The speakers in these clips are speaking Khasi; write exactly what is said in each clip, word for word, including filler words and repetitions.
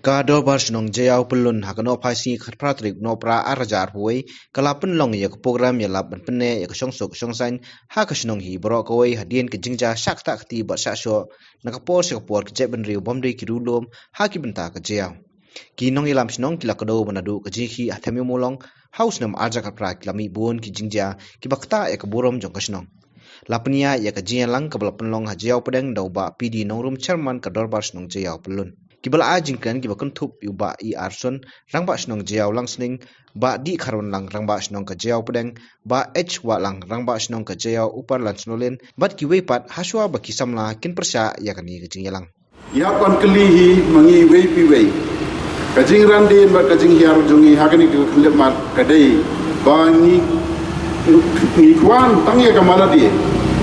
Ka Dorbar Shnong Jaïaw Pyllun ha ka nohphai sngi khatphra tarik Nohprah arhajar arphew wei ka la pynlong ïa ka program ïalap ban pynneh ïa ka shongsuk shongsaiñ ha ka shnong hi baroh kawei hadien ka jingjia shah ktah kti bad shah shoh na ka por sha ka por ki jaitbynriew bym dei ki riewlum ha ki bynta ka jaïaw. Ki nongïalam shnong ki la kdew ba naduh ka jingïakhih ha Them Ïew Mawlong ha u snem arhajar khatphra ki la mih bun ki jingjia kiba ktah ïa ka burom jong ka shnong. La pynïaid ïa ka jingïalang kaba la pynlong ha Jaïaw Pdeng da u Bah P D Nongrum, Chairman ka Dorbar Shnong Jaïaw Pyllun. Kiba la ai jingkren kiba kynthup ïa u Bah E R Sun, Rangbah Shnong Jaïaw Langsning, Bah D Kharwanlang, Rangbah Shnong ka Jaïaw Pdeng, Bah H Wahlang, Rangbah Shnong ka Jaïaw Upper Lansnowlin, bad kiwei pat, hashwa ba ki samla kin pyrshah ïa kane ka jingïalang. Ïa ban kylli hi ma ngi iwei pa iwei. Ka jingran dien bad ka jinghiar jong ngi ha kane ka khyllipmat ka dei ba ngi, ngi kwah tang ïa ka malade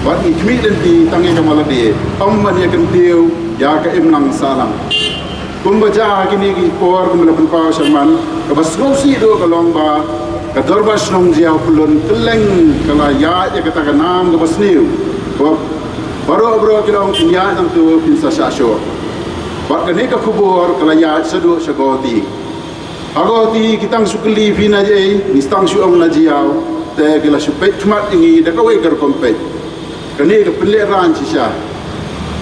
bad ngi khmih lynti tang ïa ka malade, ym ban ïa kyntiew ïa ka imlang sahlang. Kumba jia ha kine ki por kumba la pynpaw shaman, kaba sngewsih duh ka long ba ka Dorbar Shnong Jaïaw Pyllun kylleng ka la ïaid ïa kata ka nam kaba sniew. Ba baroh baroh ki long phin ïaid nangtu phin sa shah shoh. Bad kane ka khubor ka la ïaid shaduh sha Guwahati. Ha Guwahati ki tang shu kylli phi na jaei, ngi tang shu ong na Jaïaw, te ki la shu peit khmat ïa ngi da kawei ka rukom peit. Kane ka pynlehrain shisha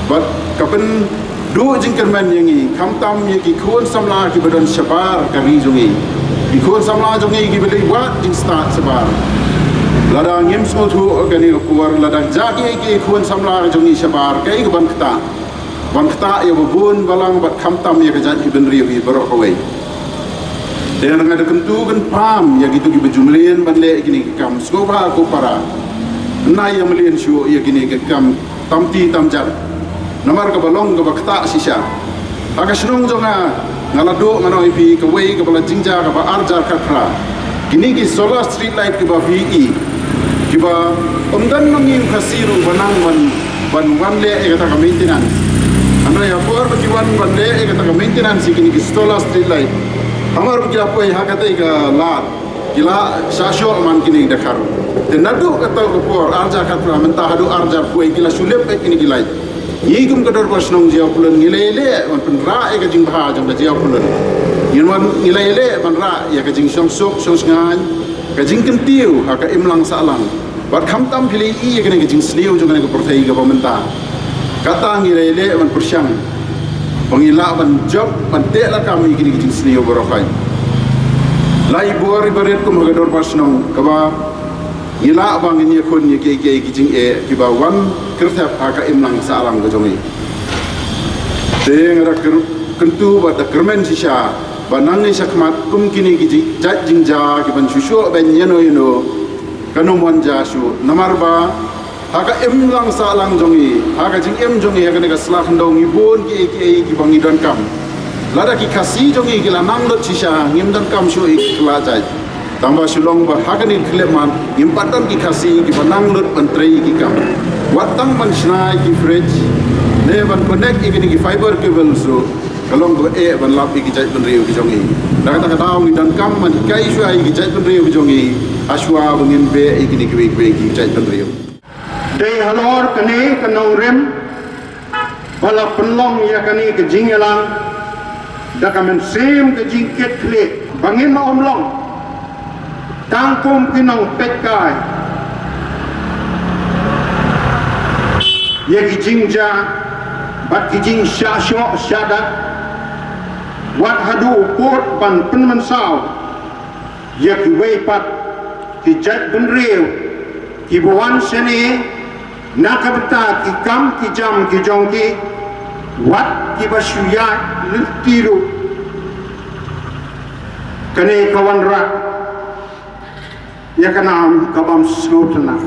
bad ka pynduh jingkyrmen ïa ngi, khamtam ïa ki khun samla kiba don shabar ka ri jong ngi, ki khun samla jong ngi kiba dei wad jingstad shabar. Lada ngim sngewthuh kane ka por, lada jia kiei ki khun samla jong ngi shabar, kaei kaban ktah? Ban ktah ïa ba bun balang bad khamtam ïa ka jait bynriew hi baroh kawei. Te nga da kyntu kynpham ïa kito kiba ju mlien ban leh kine ki kam, sngewbha ko para, na ïa mlien shuh ïa kine ki kam tam ti tam jat. Namar kaba long kaba ktah shisha. Ha ka shnong jong nga, nga la duh ngan ong ïa phi kawei kaba la jingjia kaba arhajar khatphra. Kine ki solar street light kiba phi i, kiba ym don nongïing Khasi ruh ba nang ban, ban wan leh ïa kata ka maintenance. Hynrei ha por ba ki wan ban leh ïa kata ka maintenance ïa kine ki solar street light, hamar ba ki la poi ha katei ka lad, ki la shah shoh man kine ki dakar. Te naduh kata ka por arhajar khatphra mynta haduh arhajar arphew wei ki la shu lip beit kine ki light. Ngi kum ka Dorbar Shnong Jaïaw Pyllun ngi la ïaleh ban pynrah ïa ka jingbha jong ka Jaïaw Pyllun. Ngi wan ngi la ïaleh ban rah ïa ka jingshongsuk shongsngaiñ, ka jingkyntiew ha ka imlang sahlang. Bad khamtam phi la ïohi ïa kane ka jingsniew jong kane ka pyrthei kaba mynta. Kata ngi la ïaleh ban pyrshang ba ngin lah ban jop ban teh lakam ïa kine ka jingsniew baroh hi. Lai bor ibarit kum ha ka Dorbar Shnong kaba ngi lah ba ngin ïakhun ïa kiei kiei ki jingeh kiba wan kyrthep ha ka imlang sahlang ka jong ngi. Te nga da kyr-, kyntu bad da kyrmen shisha ba nangne shakhmat kum kine ki ji-, jait jingjia kiban shu shoh beiñ ïano ïano kan ym wan jia shuh, namar ba ha ka imlang sahlang jong ngi, ha ka jingim jong ngi ha kane ka sla khyndew ngi bun kiei kiei kiba ngi donkam. Lada ki Khasi jong ngi ki la nang lut shisha, ngim donkam shuh ïa ki khlad jait. Tangba shu long ba ha kane ka khyllipmat ngim pat don ki Khasi kiba nang lut ban trei ïa ki kam. Wat tang ban shna ïa ki fridge ne ban connect ïa kine ki fiber cables ruh ka long kaba eh ban lap ïa ki jaitbynriew ki jong ngi. Na kata ka daw ngi donkam ban hikai shuwa ïa ki jaitbynriew ki jong ngi hashwa ba ngin beh ïa kine kiwei kiwei ki jaitbynriew. Dei halor kane ka nongrim ba la pynlong ïa kane ka jingïalang da ka mynsiem ka jingkitkhlieh ba ngin ym long tang kum ki nongpeitkai ïa ki jingjia bad ki jingshah shoh shah dak, wat haduh u pud ban pynmynsaw ïa kiwei pat ki jaitbynriew kiba wan shane na ka bynta ki kam ki jam ki jong ki, wat kiba shu ïaid lynti ruh. Kane ka wanrah ïa ka nam ka bym sngewtynnat.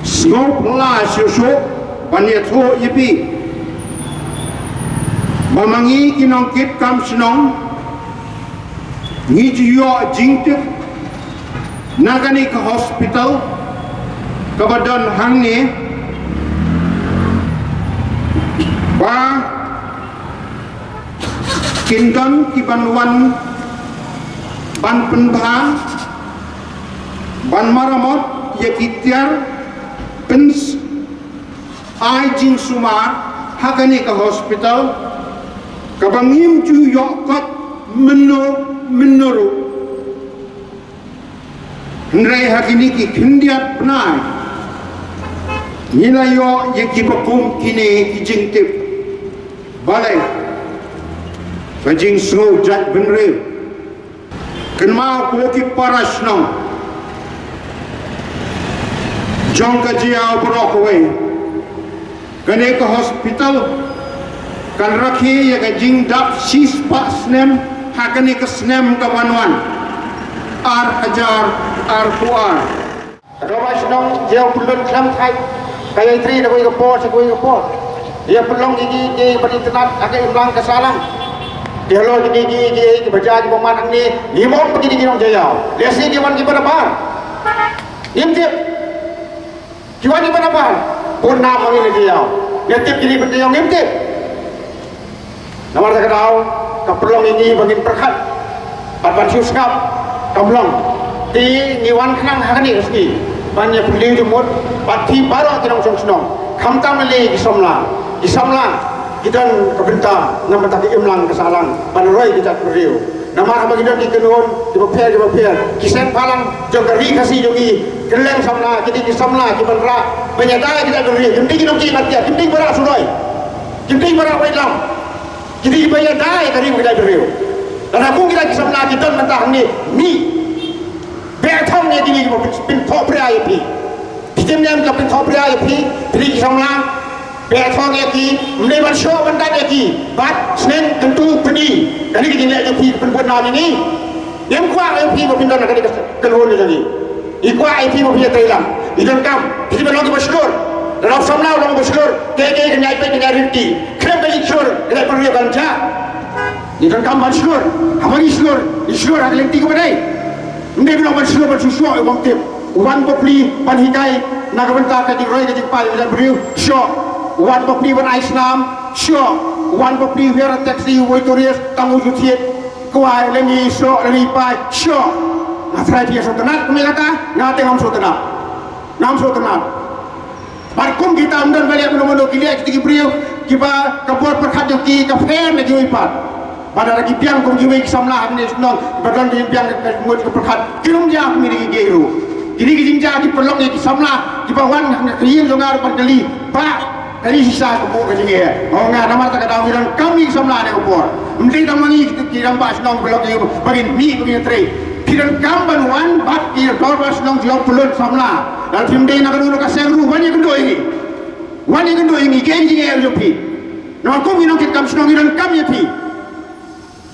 Sngewphylla shuh shuh ban ïathuh ïa phi ba ma ngi ki nongkitkam shnong ngi ju ïoh jingtip na kane ka hospital kaba don hangne ba kin don kiban wan ban pynbha ban maramot ïa ki tiar pyn ai jingsumar ha kane ka hospital. Kaba ngim ju ïoh kot mynno mynno ruh. Hynrei ha kine ki khyndiat bnai ngi la ïoh ïa kiba kum kine ki jingtip. Balei? Ka jingsngew jait bynriew. Kynmaw ko ki para shnong jong ka Jaïaw baroh kawei. Kane ka hospital kan rakhe ïa ka jingdap shispah snem ha kane ka snem ka ban wan, ar hajar arphew ar. Ka Dorbar Shnong Jaïaw Pyllun khlem thait ka ïatrei na kawei ka por sha kawei ka por. Ïa pynlong ïa ki, ki ba itynnad ha ka imlang ka sahlang. Ki halor kine ki, ki, kiba jia kiba mad hangne, ngim ong ba kine ki nong Jaïaw. Lehse ki wan kiba nabar. Ngim tip. Ki wan kiba nabar. Bun nam hangne na Jaïaw. Nga tip kine ba Jaïaw ngim tip. Namar kata ka daw ka pynlong ïa ngi ba ngin pyrkhat bad ban shu sngap kam long. Te ngi wan khnang ha kane ka sngi ban ïa phylliew jingmut bad phi baroh ki nongshong shnong, khamtam lei ki samla. Ki samla ki don ka bynta na bynta ka imlang ka sahlang ban roi ka jaitbynriew. Namar haba ki don ki kynhun kiba pher kiba pher, ki seng bhalang jong ka ri Khasi jong ngi, kylleng samla ki dei ki samla kiban rah ban ïada ïa ka jaitbynriew. Kim dei ki nongkieng atiar, kim dei ba rah suroi, kim dei ba rah waitlam. Ki dei ba ïada ïa ka ri bad ka jaitbynriew. Lada kum kita ki samla ki don mynta hangne, mih, beh thong ïa kine kiba pyn, pynthohpria ïa phi. Phi kim ñiam ka pynthohpria ïa phi, phi dei ki samla. Beh thong ïa ki, ym dei ban shoh ban dap ïa ki. Bad sneng kyntu pyni. Kane ka jingleh jong phi ka pynbud nam ïa ngi. Ngim kwah ïa phi ba phin don ha kane ka kynhun jong ngi. Ngi kwah ïa phi ba phin ïatrei lang. Ngi donkam phi ban long kiba shlur. Lada u samla u long ba shlur, kaei kaei kan ïai peit, kan ïai rit ki. Khlem ka jingshlur ka jaitbynriew kan jah. Ngi donkam ban shlur. Haba ngi shlur, ngi shlur ha ka lynti kaba dei. Ym dei ban long ban shlur ban shu shoh ïa u bym tip. U wan bapli ban hikai na ka bynta ka jingroi ka jingpai ka jaitbynriew, shoh. U wan bapli ban ai snam, shoh. U wan bapli hiar taxi, uwei tourist, tang u ju thied. Kwai, lyngngi shoh, lyngngi pai shoh. Nga trai phi ïa sngewtynnat kumne kata, nga te ngam sngewtynnat. Ngam sngewtynnat. Bad kum kita ym don ba leh mano mano, ki leh kita ki briew kiba ka bor pyrkhat jong ki ka pher na kiwei pat. Bad lada ki biang kum kiwei ki samla ha kane ka shnong, ba don ki biang ka mut ka pyrkhat, kim jia kumne ki ruh. Kine ki jingjia ki pynlong ïa ki samla kiba wan ha ka ïing jong nga ruh ban kylli, Bah, kane shisha ka buh ka jingeh. Ong nga, namar kata ka daw ngi donkam ïa ki samla ha kane ka por. Ym dei tang ma ngi ki rangbah shnong ba lok ïa ba ngin mih ba ngin trei. Phi donkam ban wan bad ki dorbar shnong Jaïaw Pyllun samla. Lada phim dei na kano kano ka seng ruh, wan ïakynduh ïa ngi. Wan ïakynduh ïa ngi, ïa ka jingeh jong phi. Namar kum ngi nongkitkam shnong ngi donkam ïa phi.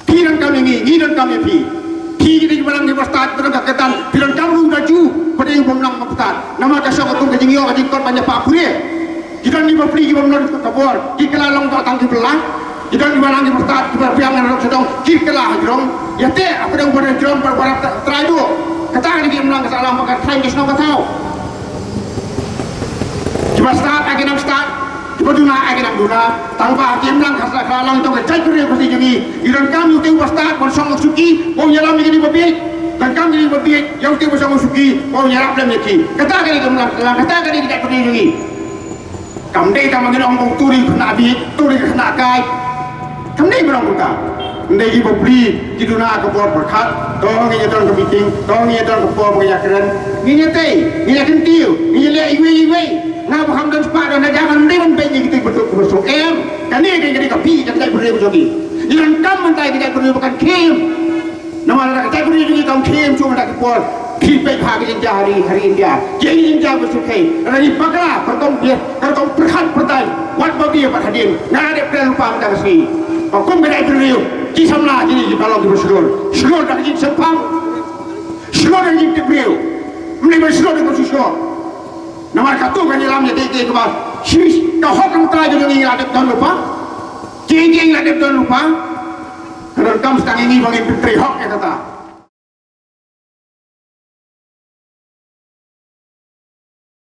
Phi donkam ïa ngi, ngi donkam ïa phi. Phi ki dei kiba nang kiba stad, kiba nang ka kyrdan, phi donkam ruh da ju, ba dei u bym nang ba stad. Namar ka shong ka kum ka jingïoh ka jingkot ban ïapah pure. Ki don kiba pli kiba ym don ka bor, ki kylla long tang kiba la. Ki don kiba nang kiba stad, kiba biang na rok sha dong, ki kylla ha jrong. Ïa te, apa dei u ba dei jrong, ba, ba trai duh. Kata ka dei ki imlang ka sahlang ba ka thaw ki shnong ka thaw. Kiba stad ai ki nang stad, kiba duna ai ki nang duna. Tang ba ki imlang ka sahlang jong ka jaitbynriew Khasi jong ngi. Ngi donkam ïa uta uba stad ban shong shuki, ba un ïalam ïa kine ba bieit. Donkam ïa kine ba bieit ïa uta uba shong shuki, ba un ïarap lem ïa ki. Kata ka dei ka imlang ka sahlang, kata ka dei ka jaitbynriew jong ngi. Kam dei tang ba ngin ong ba uto u dei u khynnah bieit, uto u dei u khynnah kai. Kam dei ban ong kumta. Ym dei kiba pli ki duna ka bor pyrkhat, to ngin ïa don ka meeting, to ngin ïa don ka por ba ngin ïa kren. Ngin ïa tei, ngin ïa kyntiew, ngin ïa leh iwei iwei. Nga ba kham don spah don hajar, ym dei ban beiñ ïa ki ting bynta kiba suk, em. Kane ka dei ka phi ka jaitbynriew jong ngi. Ngi donkam mynta ïa ka jaitbynriew ba kan khim. Namar lada ka jaitbynriew jong ngi kam khim shuh mynta ki por, phi peit ha ka jingjia ha ri, ha ri India. Ki jingjia ba sngewkhia. Lada ngi bakla, kyrtong biang, kyrtong pyrkhat pyrthai, wat ba biang bad hadien. Nga la dep kren lypa mynta ka sngi. Ba kum ka jaitbynriew, ki samla kine kiba long kiba shlur. Shlur da ka jingshemphang. Shlur da ka jingtip briew. Ym dei ban shlur da ka shisha. Namar katto katne lam ïa kiei kiei kiba shisha, ka hok ka bynta jong ngi la dep don lypa. Kiei kiei la dep don lypa. Ka donkam tang ïa ngi ba ngin pyntrei hok ïa kata.